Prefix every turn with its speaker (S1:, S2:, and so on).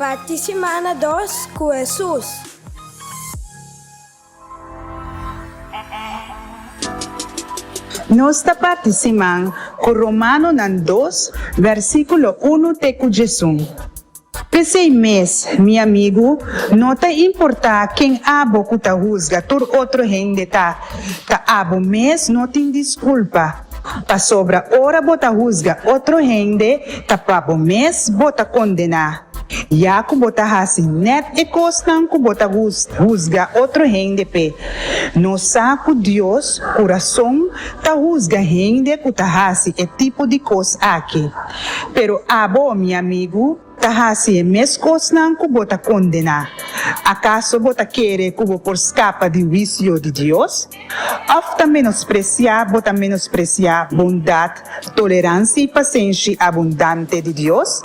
S1: Parti simana dos ku Hesus.
S2: Nos ta parti siman ku Romanonan dos, vèrsikulo unu te ku djesun. P'esei mes, mi amigu, no ta importá ken abo ku ta husga tur otro hende ta, ta abo mes no tin diskulpa, pasobra ora bo ta husga otro hende, ta pa bo mes bo ta kondená, ya ku bo ta hasi nèt e kosnan ku bo ta husga otro hende p'e. Nos sa ku Dios, ku rason, ta husga hende ku ta hasi e tipo di kos aki. Pero abo, mi amigu, ta hasi e mes kosnan ku bo ta kondená. Akaso bo ta kere ku bo por skapa di huisio di Dios? Òf ta menospresiá bo ta menospresiá bondat, toleransia i pasenshi abundante di Dios?